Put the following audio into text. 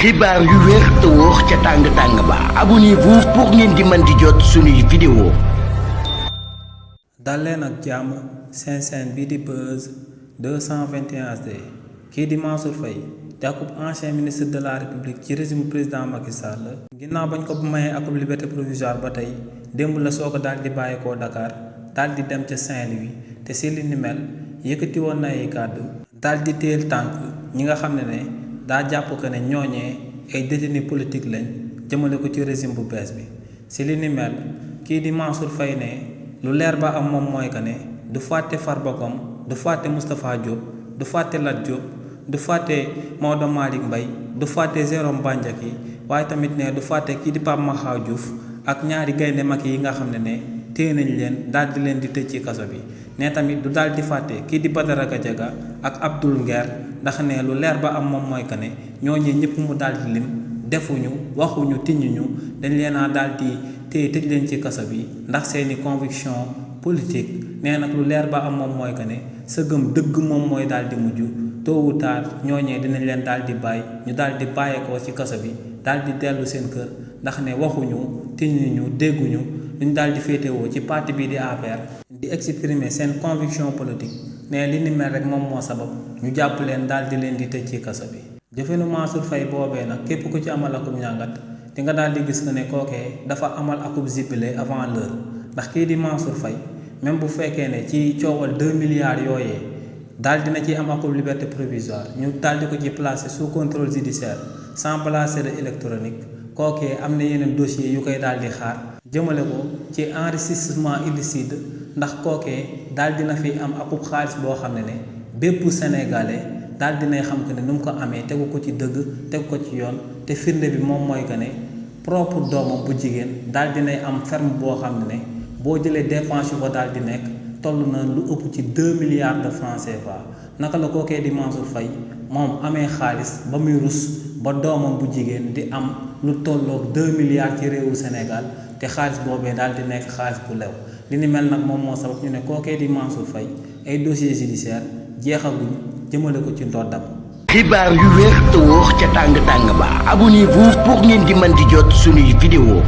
xibaar yu wér te wóor ca tàng ba abonnez-vous pour ngeen di mën di jot suñuy vidéo. dal leen ak jàmm seen chaîne bii di Buzz 221 HD kii di Mansour Faye di akub ancien ministre de la république ci régime président Macky Sall ginnaaw bañ ko mayee akub liberté provisoire ba tey démb la soo ko daal di bàyyeekoo Dakar daal di dem ca Saint-Louis te si li ni mel yëkkati woon na ay kàddu daal di téel tànk ñi nga xam ne daa jàpp que ne ñooñee ay détenus politique lañ jëmale ko ci régime bu bees bi si li ni mel kii di Mansour Faye ne lu leer ba am moom mooy que ne du fàtte Farba Ngom du fàtte Moustapha Diop du fàtte Lat Diop du fàtte Maodo Malick Mbaye du fàtte Jérôme Bandiaky waaye tamit ne du fàtte kii di Pape Mahawa Diouf ak ñaari gaynde mag yi nga xam ne téye nañ leen daal di leen di tëj ci kaso bi ne tamit du daal di fàtte kii di Badara Gadiaga ak Abdoul Nguer ndax ne lu leer ba am moom mooy que ne ñooñu ñëpp mu daal di lim defuñu waxuñu tiñuñu dañ leen a daal di téye tëj leen ci kaso bi ndax seeni conviction politique nee nag lu leer ba am moom mooy que ne sa gëm dëgg moom mooy daal di mujj tôt ou tard ñooñee dinañ leen daal di bàyyi ñu daal di bàyyeekoo ci kaso bi daal di dellu seen kër ndax ne waxuñu tiñuñu dégguñu luñ daal di féetewoo ci parti bii di APR di exprimer seen conviction politique ne li ni mel rek moom moo sabab ñu jàpp leen daal di leen di tëj ci kaso bi jëfinu Mansour Faye boobee nag képp ku ci amal akub njàngat di nga daal di gis que ne kookee dafa amal akub zibilé avant l'heure ndax kii di Mansour Faye même bu fekkee ne ci coowal 2 milliards yooyee daal dina ci am akub liberté provisoire ñu daal di ko ci placer sous contrôle judiciaire sans bracelet électronique kookee am na yeneen dossiers yu koy daal di xaar jëmale ko ci enrichissement illicite ndax kookee daal dina fi am akub xaalis boo xam ne bépp sénégalais daal dinay xam que ne nu mu ko amee tegu ko ci dëgg tegu ko ci yoon te firnde bi moom mooy que ne propre doomam bu jigéen daal dinay am ferme boo xam ne boo jëlee dépense yu ko daal di nekk toll na lu ëpp ci 2 milliards de francs CFA naka la kookee di Mansour Faye moom amee xaalis ba muy rus ba doomam bu jigéen di am lu tolloog 2 milliards ci réewu Sénégal te xaalis boobee daal di nekk xaalis bu lew li ni mel nag moom moo sabab ñu ne kookee di Mansour Faye ay dossier judiciaire jeexaguñ jëmale ko ci ndoddam xibaar yu wér te wóor ca tàng ba abonnez-vous pour ngeen di mën di jot suñuy vidéo.